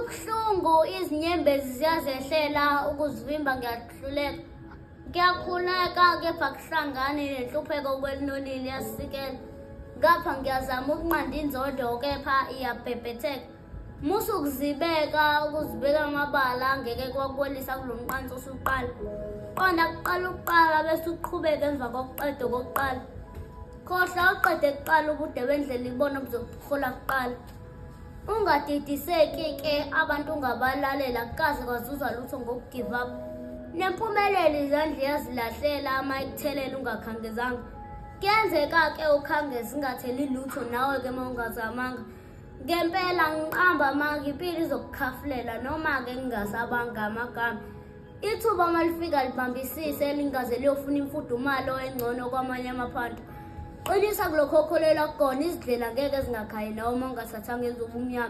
Kubuhlungu izinyembezi ziyazehlela ukuzivimba ngiyahluleka. Ngiyakhuleka kepha kuhlangani nenhlupheko kwelinonile iyasikela. Ngapha ngiyazama ukunqanda inzondo kepha iyabhebhetheka. Musa ukuzibeka ukuzibeka amabala ngeke kwakuwelisa kulo mqanso osuqala. Qonda kuqala ukuqala bese uqhubeke emva kokuqeda okokuqala. Khohlwa uqede kuqala ubude bendlela ibona buzokuhola kuqala. Ungadidiseki ke abantu ungabalalela kukaze kwazuza lutho ngokugive up. Nempumelelo izandla iyazilahlela uma ikuthelela ungakhangezanga. Kuyenzeka ke ukhangeze ingatheli lutho nawe ke uma ungazamanga. Ngempela ngiqamba amanga impilo izokukhafulela noma ke ngingasabanga amagama. Ithuba uma lifika libambisise lingaze liyofuna imfudumalo engcono kwamanye amaphanda. Qinisa kulokho okholelwa kukona izindlela ngeke zingakhayi nawe uma ungathathanga ezobumnyama.